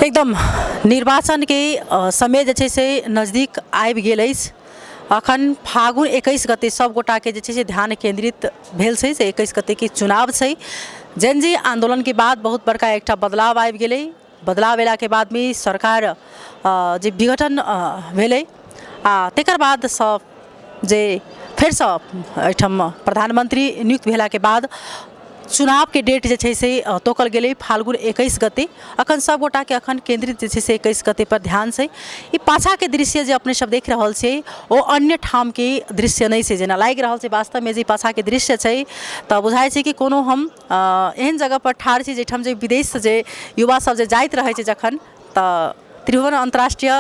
एकदम निर्वाचनके समय जे छै से नजदीक आबि गेल अछि। अखन फागुन 21 गते सब गोटाके जे छै से ध्यान केन्द्रित भेल छै से 21 गतेके चुनाव छै। जेनजी आन्दोलनके बाद बहुत बड़का एकटा बदलाव आबि गेलै। बदलाव अयलाके बादमे सरकार जे विघटन भेलै आ तकर बादसँ जे फेरसँ एहिठाम प्रधानमन्त्री नियुक्त भेलाके बाद चुनावके डेट जे छै से तोकल गेलै फाल्गुन 21 गते। अखन सब गोटाके अखन केन्द्रित जे छै से 21 गते पर ध्यान छै। ई पाछाँके दृश्य जे अपने सब देख रहल छियै ओ अन्य ठामके दृश्य नहि छै, जेना लागि रहल छै वास्तवमे जे पाछाँके दृश्य छै तऽ बुझाइ छै कि कोनो हम एहन जगहपर ठाढ़ छी जाहिठाम जे विदेशसँ जे युवा सब जे जाइत रहै छै जखन तऽ त्रिभुवन अन्तर्राष्ट्रीय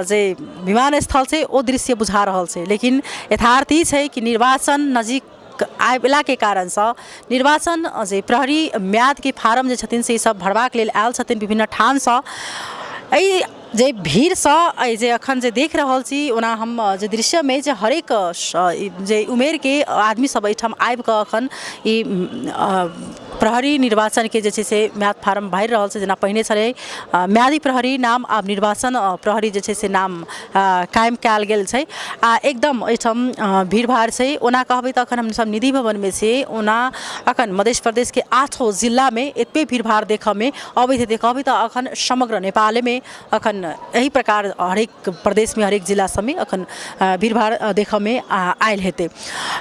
जे विमानस्थल छै ओ दृश्य बुझा रहल छै। लेकिन यथार्थ ई छै कि निर्वाचन नजिक आबलाके कारणसँ निर्वाचन जे प्रहरी म्यादके फारम जे छथिन से सब भरबाक लेल आयल छथिन विभिन्न ठामसँ। एहि जे भीड़सँ एहि जे अखन जे देख रहल छी, ओना हम जे दृश्यमे जे हरेक जे उमेरके आदमी सब एहिठाम आबिकऽ अखन ई प्रहरी निर्वाचनके जे छै से म्याद फारम भरि रहल छै। जेना पहिने छलै म्यादी प्रहरी नाम, आब निर्वाचन प्रहरी जे छै से नाम कायम कयल गेल छै आ एकदम एहिठाम भीड़भाड़ छै। ओना कहबै तऽ अखन हमसब निधि भवनमे छी, ओना अखन मध्य प्रदेशके 8 जिलामे एतबे भीड़भाड़ देखऽमे अबैत हेतै। कहबै तऽ अखन समग्र नेपालमे अखन एहि प्रकार हरेक प्रदेशमे हरेक जिला सबमे अखन भीड़भाड़ देखऽमे आयल हेतै।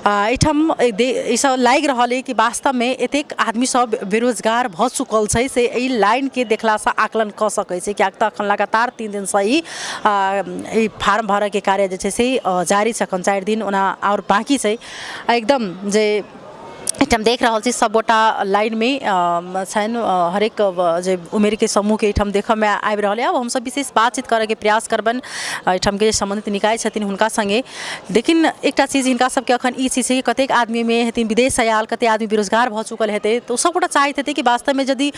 एहिठाम एहिसँ लागि रहल अइ कि वास्तवमे एतेक आदमी सब बेरोजगार भऽ चुकल छै से एहि लाइनके देखलासँ आकलन कऽ सकै छै, किएक तऽ अखन लगातार 3 दिनसँ ई फार्म भरऽके कार्य जे छै से जारी छै। अखन 4 दिन ओना आओर बाँकी छै। एकदम जे एहिठाम देख रहल छी सबगोटा लाइनमे छनि, हरेक जे उमेरके समूहके एहिठाम देखऽमे आबि रहल यऽ। आब हमसब विशेष बातचीत करऽके प्रयास करबनि एहिठामके जे सम्बन्धित निकाय छथिन हुनका सङ्गे। लेकिन एकटा चीज हिनका सबके अखन ई चीज छै कि कतेक आदमीमे हेथिन विदेशसँ आयल, कतेक आदमी बेरोजगार भऽ चुकल हेतै, तऽ ओ सबगोटा चाहैत हेतै कि वास्तवमे यदि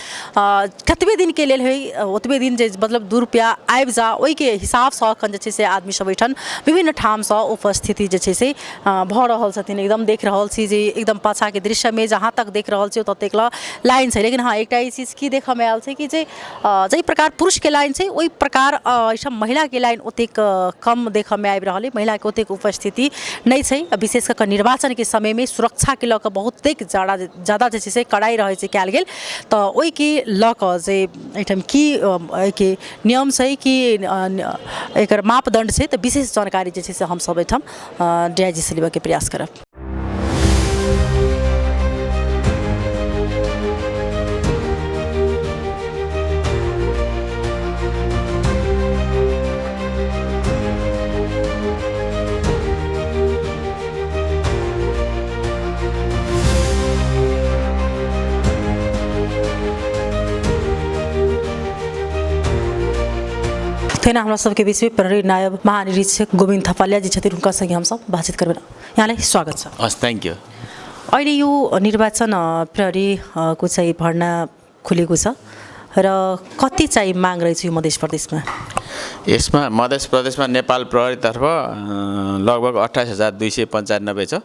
कतबे दिनके लेल होइ ओतबे दिन जे मतलब 2 रुपैआ आबि जा, ओहिके हिसाबसँ अखन जे छै से आदमी सब एहिठाम विभिन्न ठामसँ उपस्थिति जे छै से भऽ रहल छथिन। एकदम देख रहल छी जे एकदम पाछाँके दृश्यमे जहाँ तक देख रहल छी ओतऽ तक लाइन छै। लेकिन हँ, एकटा ई चीज की देखऽमे आयल छै कि जे जाहि प्रकार पुरुषके लाइन छै ओहि प्रकार एहिठाम महिलाके लाइन ओतेक कम देखऽमे आबि रहल अइ, महिलाके ओतेक उपस्थिति नहि छै। विशेष कऽ कऽ निर्वाचनके समयमे सुरक्षाके लऽ कऽ बहुतेक जादा जे छै से कड़ाइ रहै छै कयल गेल, तऽ ओहिके लऽ कऽ जे एहिठाम की एहिके नियम छै कि एकर मापदण्ड छै, तऽ विशेष जानकारी जे छै से हमसब एहिठाम डी I जी से लेबऽके प्रयास करब। तहिना हमरा सबके बीचमे प्रहरी नायब महानिरीक्षक गोविन्द थपलिया जी छथिन, हुनका सङ्गे हमसब बातचीत करबै। यहाँलाई स्वागत छ। हस्, thank you. अहिले यो निर्वाचन प्रहरी को चाहिँ भर्ना खुलेको छ र कति चाहिँ माग रहेछ यो मध्य प्रदेशमा? यसमा मध्य प्रदेशमा नेपाल प्रहरीतर्फ लगभग 28,295 छ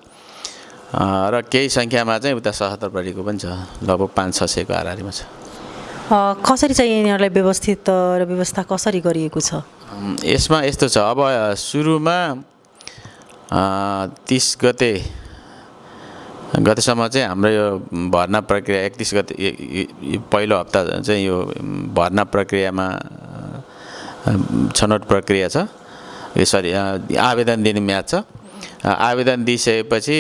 र केही सङ्ख्यामा चाहिँ उता सशस्त्र प्रहरीको पनि छ, लगभग 500-600 को हाराहारीमा छ। कसरी चाहिँ यिनीहरूलाई व्यवस्थित र व्यवस्था कसरी गरिएको छ? यसमा यस्तो छ, अब सुरुमा 30 गते गतेसम्म चाहिँ हाम्रो यो भर्ना प्रक्रिया 31 गते पहिलो हप्ता चाहिँ यो भर्ना प्रक्रियामा छनौट प्रक्रिया छ, सरी आवेदन दिने म्याद छ। आवेदन दिइसकेपछि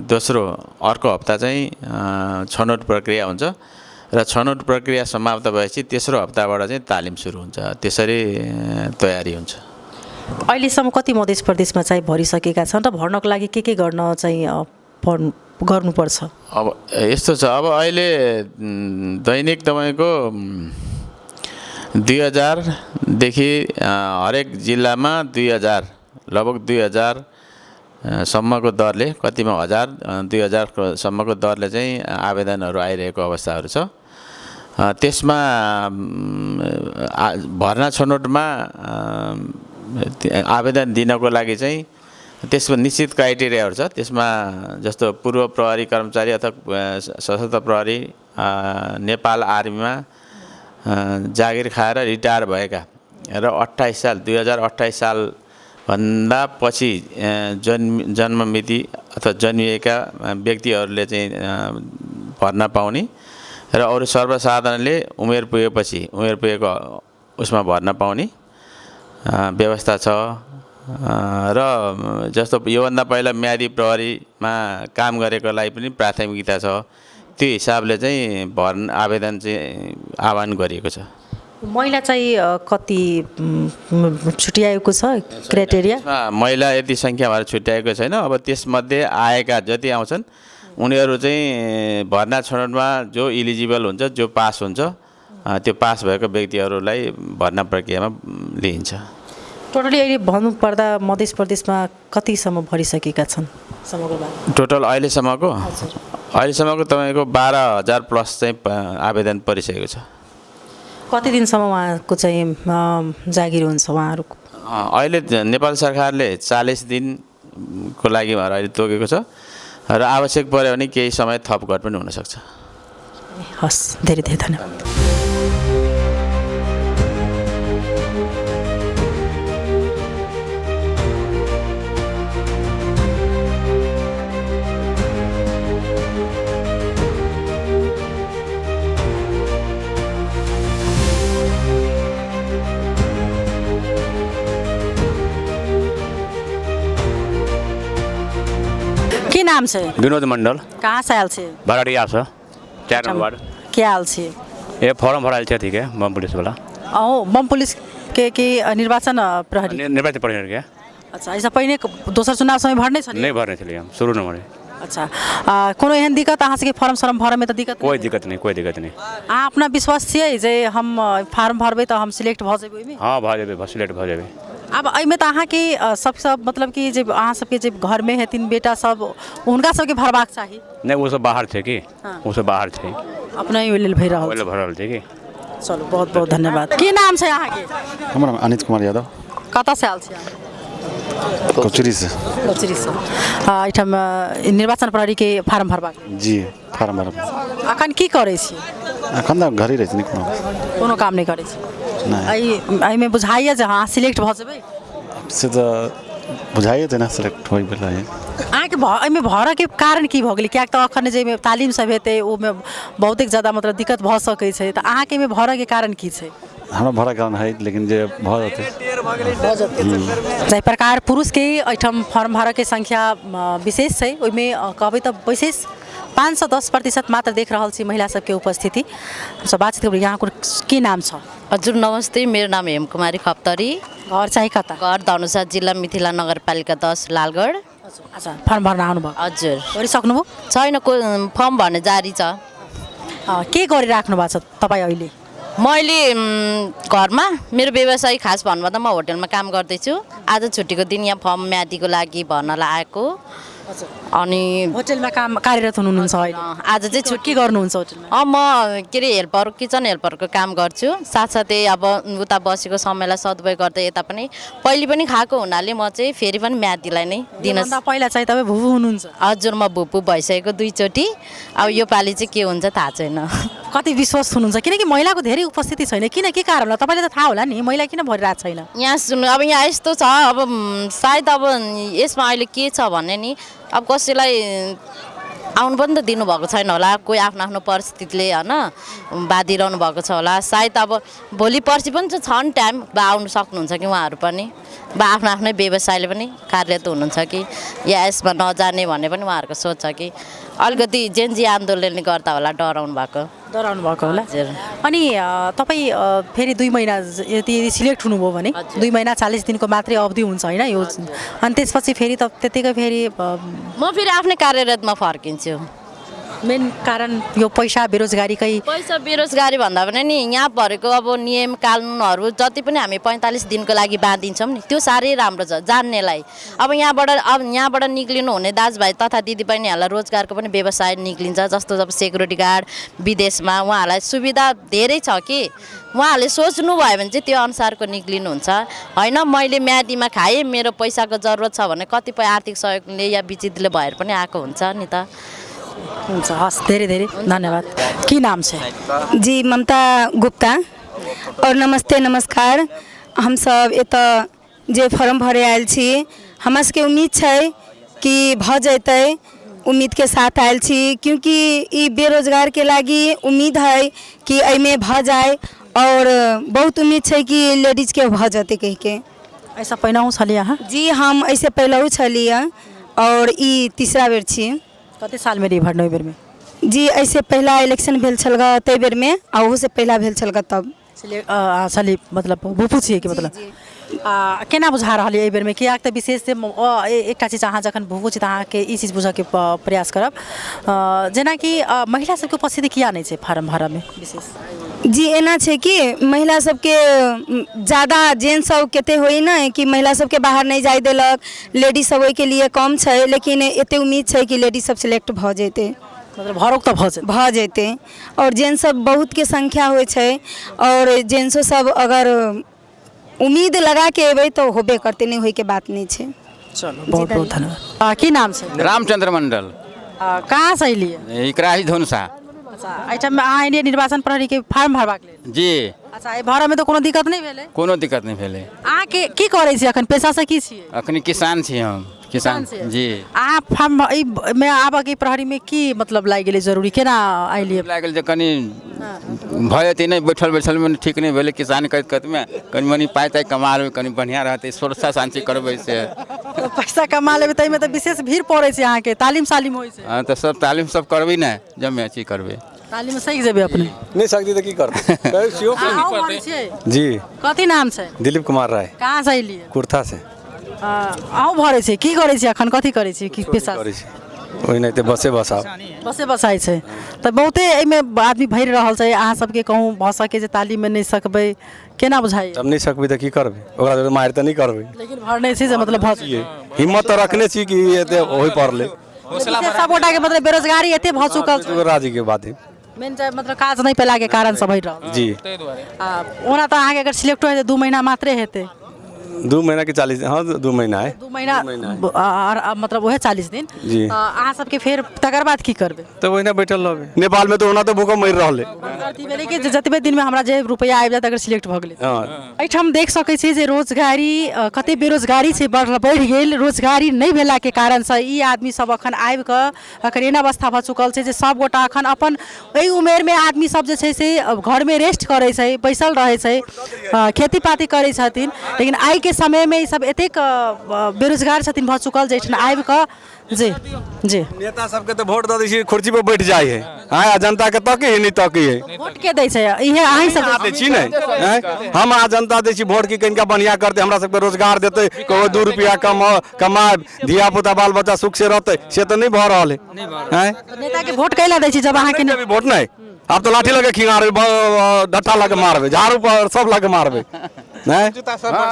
दोस्रो अर्को हप्ता चाहिँ छनौट प्रक्रिया हुन्छ र छनौट प्रक्रिया समाप्त भएपछि तेस्रो हप्ताबाट चाहिँ तालिम सुरु हुन्छ, त्यसरी तयारी हुन्छ। अहिलेसम्म कति मध्य प्रदेशमा चाहिँ भरिसकेका छन् र भर्नको लागि के के गर्न चाहिँ गर्नुपर्छ? अब यस्तो छ, अब अहिले दैनिक तपाईँको 2000 देखि हरेक जिल्लामा 2000, लगभग 2000 सम्मको दरले, कतिमा 1000, 2000 सम्मको दरले चाहिँ आवेदनहरू आइरहेको अवस्थाहरू छ। त्यसमा भर्ना छनौटमा आवेदन दिनको लागि चाहिँ त्यसमा निश्चित क्राइटेरियाहरू छ। त्यसमा जस्तो पूर्व प्रहरी कर्मचारी अथवा सशस्त्र प्रहरी, नेपाल आर्मीमा जागिर खाएर रिटायर भएका र 28 साल 2028 सालभन्दा पछि जन्ममिति अथवा जन्मिएका व्यक्तिहरूले चाहिँ भर्ना पाउने र अरू सर्वसाधारणले उमेर पुगेपछि उमेर पुगेको उसमा भर्ना पाउने व्यवस्था छ। र जस्तो योभन्दा पहिला म्यादी प्रहरीमा काम गरेकोलाई पनि प्राथमिकता छ। त्यो हिसाबले चाहिँ भर्ना आवेदन चाहिँ आह्वान गरिएको छ। महिला चाहिँ कति छुट्याएको छ क्राइटेरिया? महिला यति सङ्ख्यामा छुट्याएको छैन। अब त्यसमध्ये आएका जति आउँछन् उनीहरू चाहिँ भर्ना छनौटमा जो इलिजिबल हुन्छ, जो पास हुन्छ, त्यो पास भएको व्यक्तिहरूलाई भर्ना प्रक्रियामा लिइन्छ। टोटली अहिले भन्नुपर्दा मध्य प्रदेशमा कतिसम्म भरिसकेका छन् समग्रमा? टोटल अहिलेसम्मको तपाईँको 12,000 प्लस चाहिँ आवेदन परिसकेको छ। कति दिनसम्म उहाँको चाहिँ जागिर हुन्छ उहाँहरूको? अहिले नेपाल सरकारले 40 दिनको लागि उहाँहरू अहिले तोकेको छ र आवश्यक पऱ्यो भने केही समय थप घट पनि हुनसक्छ। हस्, धेरै धेरै धन्यवाद। के नाम छ? विनोद मण्डल। कहाँ से आयल छे? भराडिया से, 4 नंबर वार्ड। के आयल छे? ये फॉर्म भरायल छे ठीक है, बम पुलिस वाला। ओ बम पुलिस के निर्वाचन प्रहरी? निर्वाचन प्रहरी के। अच्छा, ऐसा पहिने दोसर चुनाव समय भरने छलियै? नहीं भरने छलियै हम, शुरू न भरे। अच्छा, कोनो एहन दिक्कत अहाँ सबके फॉर्म सरम भरमे त दिक्कत? कोई दिक्कत नहीं, कोई दिक्कत नहीं। अहाँ अपना विश्वास छियै जे हम फार्म भरबै तऽ हम सिलेक्ट भऽ जेबै ओहिमे? हाँ, भऽ जेबै, सिलेक्ट भऽ जेबै। आब एहिमे तऽ अहाँके सबसँ मतलब कि जे अहाँ सबके जे घरमे हेथिन बेटा सब, हुनका सबके भरबाक चाही। नहि, ओ सब बाहर छै कि, ओ सब बाहर छै, अपने लेल भरि रहल छै, भरि रहल छै कि। चलू, बहुत बहुत धन्यवाद। की नाम छै अहाँके? हमर नाम अनित कुमार यादव। कतऽसँ आयल छी अहाँ? कचुरीसँ। कचुरीसँ। एहिठाम निर्वाचन प्रहरीके फार्म भरबाक? जी, फार्म भरब। अखन की करै छी? अखन तऽ घरे रहै छी, कोनो काम नहि करै छी। एहिमे बुझाइए जे अहाँ सिलेक्ट भऽ जेबै? से तऽ बुझाइए तऽ सिलेक्ट होइवला है। अहाँके एहिमे भरऽके कारण की भऽ गेलै? किएक तऽ अखन जे एहिमे तालीम सब हेतै ओहिमे बहुतेक ज्यादा मतलब दिक्कत भऽ सकै छै, तऽ अहाँके एहिमे भरऽके कारण की छै? हमरा भरऽ कारण है, लेकिन जे भऽ जेतै। जाहि प्रकार पुरुषके एहिठाम फॉर्म भरऽके सङ्ख्या विशेष छै, ओहिमे कहबै तऽ विशेष 5 से 10% मात्र देख रहल छी महिला सबके उपस्थिति। हमसब बातचीत करबै। यहाँको के नाम छ? हजुर नमस्ते, मेरो नाम हेमकुमारी खप्तरी। घर चाहिँ कता? घर धनुषा जिल्ला मिथिला नगरपालिका 10 लालगढ। अच्छा, फर्म भर्न आउनुभयो? हजुर। भरिसक्नुभयो? छैन, को फर्म भर्ने जारी छ। के गरिराख्नु भएको छ तपाईँ अहिले? मैले घरमा मेरो व्यवसाय खास भन्नुपर्दा म होटलमा काम गर्दैछु। आज छुट्टीको दिन यहाँ फर्म म्यादीको लागि भर्नलाई आएको। अनि होटलमा काम कार्यरत हुनुहुन्छ अहिले? आज चाहिँ छुट्टी। के गर्नुहुन्छ होटलमा? म के अरे हेल्पर, किचन हेल्परको काम गर्छु। साथसाथै अब उता बसेको समयलाई सदुपयोग गर्दै यता पनि पहिले पनि खाएको हुनाले म चाहिँ फेरि पनि म्यादीलाई नै दिन। पहिला चाहिँ तपाईँ भुभु हुनुहुन्छ? हजुर, म भुपु भइसकेको 2 चोटि। अब यो पालि चाहिँ के हुन्छ थाहा छैन। कति विश्वास हुनुहुन्छ? किनकि महिलाको धेरै उपस्थिति छैन, किन के कारण होला? तपाईँलाई त थाहा होला नि महिला किन भरिरहेको छैन? यहाँ सुन्नु, अब यहाँ यस्तो छ, अब सायद अब यसमा अहिले के छ भने नि, अब कसैलाई आउनु पनि त दिनुभएको छैन होला, कोही आफ्नो आफ्नो परिस्थितिले होइन बाँधिरहनु भएको छ होला सायद। अब भोलि पर्सि पनि त छ नि टाइम, बा आउनु सक्नुहुन्छ कि उहाँहरू पनि, बा आफ्नो आफ्नै व्यवसायले पनि कार्यरत हुनुहुन्छ कि, या यसमा नजाने भन्ने पनि उहाँहरूको सोच छ कि, अलिकति जेनजी आन्दोलनले गर्दा होला डराउनु भएको। डराउनु भएको होला। हजुर। अनि तपाईँ फेरि 2 महिना यदि सिलेक्ट हुनुभयो भने 2 महिना 40 दिनको मात्रै अवधि हुन्छ होइन यो? अनि त्यसपछि फेरि त त्यत्तिकै फेरि म फेरि आफ्नै कार्यरतमा फर्किन्छु। मेन कारण यो पैसा बेरोजगारीकै? पैसा बेरोजगारी भन्दा पनि नि यहाँ भएको अब नियम कानुनहरू जति पनि हामी 45 दिनको लागि बाँधिन्छौँ नि, त्यो साह्रै राम्रो छ जान्नेलाई। अब यहाँबाट निक्लिनु हुने दाजुभाइ तथा दिदीबहिनीहरूलाई रोजगारको पनि व्यवसाय निक्लिन्छ। जस्तो अब सेक्युरिटी गार्ड विदेशमा उहाँहरूलाई सुविधा धेरै छ कि उहाँहरूले सोच्नु भयो भने चाहिँ त्यो अनुसारको निक्लिनुहुन्छ। होइन, मैले म्यादीमा खाएँ, मेरो पैसाको जरुरत छ भने कतिपय आर्थिक सहयोगले या विचितले भएर पनि आएको हुन्छ नि त। हुन्छ, हस्, धेरै धेरै धन्यवाद। की नाम छै? जी, ममता गुप्ता। और नमस्ते, नमस्कार। हमसब एतऽ जे फॉर्म भरे आयल छी, हमरा सबके उम्मीद छै कि भऽ जेतै। उम्मीदके साथ आयल छी, क्योंकि ई बेरोजगारके लागी उम्मीद है कि एहिमे भऽ जाय और बहुत उम्मीद छै कि लेडीजके भऽ जेतै कहिके। एहिसँ पहिनहुँ छलियै अहाँ? जी, हम एहिसँ पहिलहु छलियै और ई तीसरा बेर छी। कते सालमे रही भरने ओहि बेरमे? जी, एहिसँ पहिला इलेक्शन भेल छल गऽ ताहि बेरमे आ ओहूसँ पहिला भेल छल गऽ तब। छली, मतलब भूपू छियै कि मतलब केना बुझा रहल यऽ एहि बेरमे? किएक तऽ विशेष जे एकटा चीज, अहाँ जखन भूपू छी तऽ अहाँके ई चीज बुझऽके प्रयास करब, जेनाकि महिला सबके उपस्थिति किया नहि छै फारम भरऽमे विशेष? जी, एना छै कि महिला सबके ज्यादा जेंट्स सब कते होइ ने कि महिला सबके बाहर नहि जाय देलक। लेडीज सब ओहिके लिए कम छै, लेकिन एते उम्मीद छै कि लेडीज सब सिलेक्ट भऽ जेतै। मतलब भरोक तऽ भऽ जेतै। भऽ जेतै। आओर जेंट्स सब बहुतके संख्या होइ छै और जेंट्सो सब अगर उम्मीद लगाके एबै तऽ होबे करतै, नहि होइके बात नहि छै। चलू, बहुत बहुत धन्यवाद। की नाम छै? रामचंद्र मंडल। कहाँ से एलियै? इकराही धनुषा। अच्छा, एहिठाम अहाँ एलियै निर्वाचन प्रहरीके फार्म भरबाक लेल? जी। अच्छा, एहि भरऽमे तऽ कोनो दिक्कत नहि भेलै? कोनो दिक्कत नहि भेलै। अहाँके की करै छी अखन, पेशासँ की छियै? अखनी किसान छी हम, किसान। छियै? जी। अहाँ फार्म एहि मे आबऽके प्रहरीमे की मतलब लागि गेलै जरूरी, केना एलियै? लागल जे कनि भऽ जेतै, नहि बैठल बैठलमे ठीक नहि भेलै। किसान करैत करैतमे कनि मनि पाइ ताइ कमा लेबै, कनि बढ़िआँ रहतै, सुरक्षा शान्ति करबै से। तऽ पैसा कमा लेबै, ताहिमे तऽ विशेष भीड़ पड़ै छै, अहाँके तालीम सालीम होइ छै? हँ, तऽ सब तालीम सब करबै ने, जमे अथी करबै। तालीम सीख जेबै अपने। नहि सकती तऽ की करतै? अहाँ भरै छियै? जी। कथी नाम छै? दिलीप कुमार राय। कहाँ से एलियै? कुर्था से। अहूँ भरै छियै? की करै छियै अखन, कथी करै छियै, की पेशा? करै छी ओहिनाहिते बसे बसाव। बसे बसाइ छै। तऽ बहुते एहिमे आदमी भरि रहल छै, अहाँ सबके कहूँ भऽ सके जे तालीममे नहि सकबै, केना बुझाइए? जब नहि सकबै तऽ की करबै? ओकरा जोरे मारि तऽ नहि करबै। लेकिन भरने छी जे मतलब भऽ छियै, हिम्मत तऽ रखने छी कि एते होय पड़लै। विशेष सब गोटाके मतलब बेरोजगारी एते भऽ चुकल छै। राजी के बात है। मेन जे मतलब काज नहि पेलाके कारण से भरि रहल छै। जी। ओना तऽ अहाँके अगर सिलेक्टो हेतै, 2 महीना मात्रे हेतै। 2 महीना के 40, हाँ, 2 महीना है। 2 महीना आर मतलब उएह 40 दिन। जी। तऽ अहाँ सबके फेर तकर बाद की करबै? तऽ ओहिना बैठल रहबै। नेपालमे तऽ ओना तऽ भूकंप मरि रहलै। अथी भेलै कि जे जतबे दिनमे हमरा जे रुपैआ आबि जायत, अगर सिलेक्ट भऽ गेलै। एहिठाम देख सकै छी जे रोजगारी कते बेरोजगारी छै, बढ़ि गेल। रोजगारी नहि भेलाके कारणसँ ई आदमी सब अखन आबि कऽ अखन एहन अवस्था भऽ चुकल छै जे सबगोटा अखन अपन एहि उमेरमे आदमी सब जे छै से घरमे रेस्ट करै छै, बैसल रहै छै, खेती पाती करै छथिन, लेकिन आइके समयमे ई सब एतेक बेरोजगार छथिन भऽ चुकल जे एहिठाम आबि कऽ जी जी। नेता सबके तऽ वोट दऽ दै छियै, कुर्सी पर बैठ जाइ है। हाँ, आ जनता के तकै है नहि तकै है? वोट के दै छै? इहे अहीं सब? अहाँ दै छी ने? आँय? हम अहाँ जनता दै छी वोट कि कनिका बढ़िआँ करतै, हमरा सबके रोजगार देतै, कहो 2 रुपया कमा कमाएब, धिया पुता बाल बच्चा सुख से रहतै। से तऽ नहि भऽ रहल है, आँय? नेताके वोट कैला दै छी जब अहाँके नहि देबै वोट नहि। आब तऽ लाठी लगे खिंगारबै, डट्टा लगे मारबै, झाड़ू पर सब लगे मारबै। नहि,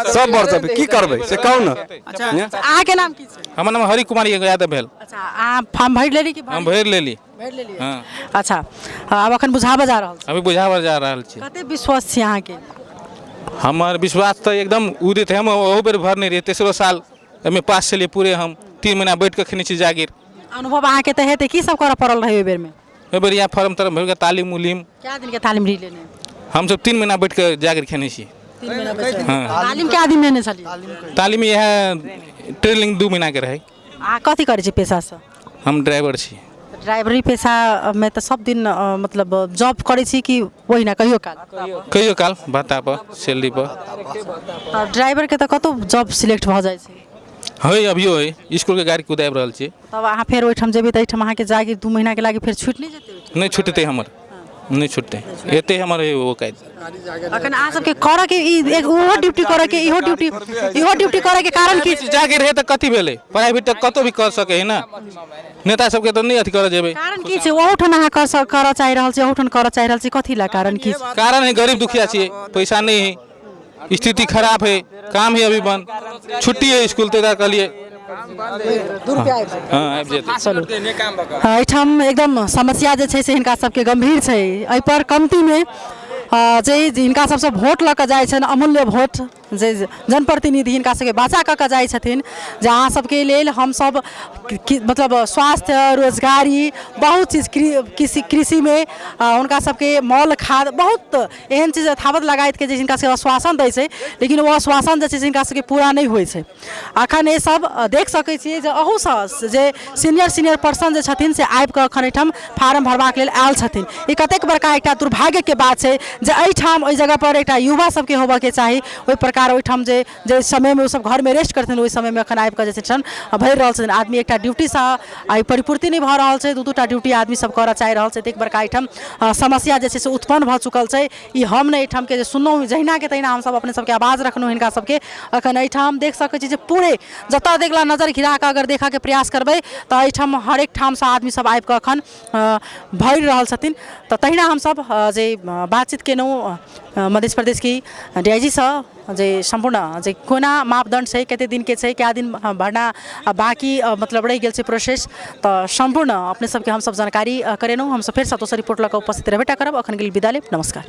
सब बरसबै, की करबै से कहू ने? अहाँके नाम की छै? हमर नाम हरि कुमार यादव भेल। अच्छा, अहाँ फॉर्म भरि लेली कि? हम भरि लेली। भरि लेलियै? हँ। अच्छा, आब अखन बुझाबऽ जा रहल छी? अभी बुझाबऽ जा रहल छी। कते विश्वास छी अहाँके? हमर विश्वास तऽ एकदम उदित है। हम ओहू बेर भरने रहियै, तेसरो साल एहिमे पास छलियै पूरे। हम 3 महीना बैठ कऽ खेने छी जागीर। अनुभव अहाँके तऽ हेतै, की सब करऽ पड़ल रहै ओहि बेरमे? ओहि बेर यहाँ फॉर्म तरम भरि कऽ तालीम उलीम। कए दिन के तालीम रही लेने? हमसब 3 महीना बैठ कऽ जागीर खेने छी। 3 महीना बैसल? हँ। तालीम कए दिन लेने छलियै? तालीम इएह ट्रेनिंग 2 महीनाके रहै। अहाँ कथी करै छी पेशासँ? हम ड्राइवर छी। ड्राइवरी पेशामे तऽ सब दिन मतलब जॉब करै छी कि ओहिना कहियो काल? कहियो काल, भत्ता पर, सैलरी पर। तऽ ड्राइवरके तऽ कतहु जॉब सिलेक्ट भऽ जाइ छै। होइ, अभियो होइ, इसकुलके गाड़ी कुदाबि रहल छी। तब अहाँ फेर ओहिठाम जेबै तऽ एहिठाम अहाँके जागीर 2 महीनाके लागि फेर छुटि नहि जेतै ओहिठाम? नहि छुटतै हमर, नहि छुटतै, एतै हमर ओ काज। अखन अहाँ सबके करऽ के ई एक ओहो ड्यूटी करऽ के, इहो ड्यूटी, इहो ड्यूटी करऽ के कारण की छै? जागीर रहै तऽ कथी भेलै? प्राइवेट तऽ कतहु भी कर सकै है ने। नेता सबके तऽ नहि अथी करऽ जेबै। कारण की छै? ओहूठाम अहाँ करऽ चाहि रहल छी, ओहूठाम करऽ चाहि रहल छी, कथी लए, कारण की छै? कारण है, गरीब दुखिया छियै, पैसा नहीं है, स्थिति खराब है, काम है अभी बंद, छुट्टी है स्कूल, तऽ कहलिए हाँ, आबि जेतै। चलू, हाँ, एहिठाम एकदम समस्या जे छै से हिनका सबके गम्भीर छै। एहिपर कमतीमे जे हिनका सबसँ वोट लऽ कऽ जाइ छनि, अमूल्य वोट। जे जनप्रतिनिधि हिनका सबके वाचा कऽ कऽ जाइ छथिन जे अहाँ सबके लेल हमसब मतलब स्वास्थ्य, रोजगारी, बहुत चीज, कृषिमे हुनका सबके मल खाद बहुत एहन चीज यथावत लगायतके जे हिनका सबके आश्वासन दै छै, लेकिन ओ आश्वासन जे छै से हिनका सबके पूरा नहि होइ छै। अखन ई सब देख सकै छियै जे अहूसँ जे सीनियर सीनियर पर्सन जे छथिन से आबिकऽ अखन एहिठाम फारम भरबाक लेल आयल छथिन। ई कतेक बड़का एकटा दुर्भाग्यके बात छै जे एहिठाम ओहि जगहपर एकटा युवा सबके होबऽके चाही, ओहि प्रकार ओहिठाम जे जे समयमे ओसब घरमे रेस्ट करथिन ओहि समयमे अखन आबिकऽ जे छै भरि रहल छथिन आदमी। एकटा ड्यूटीसँ आइ परिपूर्ति नहि भऽ रहल छै, दू दूटा ड्यूटी आदमी सब करऽ चाहि रहल छै। एतेक बड़का एहिठाम समस्या जे छै से उत्पन्न भऽ चुकल छै। ई हम नहि एहिठामके जे सुनलहुँ जहिनाके तहिना हमसब अपने सबके आवाज रखलहुँ हिनका सबके। अखन एहिठाम देख सकै छी जे पूरे जतऽ देखला नजर गिराकऽ अगर देखऽके प्रयास करबै तऽ एहिठाम हरेक ठामसँ आदमी सब आबिकऽ अखन भरि रहल छथिन। तऽ तहिना हमसब जे बातचीत केलहुँ मध्य प्रदेशके डी I जी सँ जे सम्पूर्ण जे कोना मापदण्ड छै, कते दिनके छै, कए दिन भरना बाँकी मतलब रहि गेल छै प्रोसेस, तऽ सम्पूर्ण अपने सबके हमसब जानकारी करेलहुँ। हमसब फेरसँ दोसर रिपोर्ट लऽ कऽ उपस्थित रहबे टा करब। अखन के लेल विदा लेब, नमस्कार।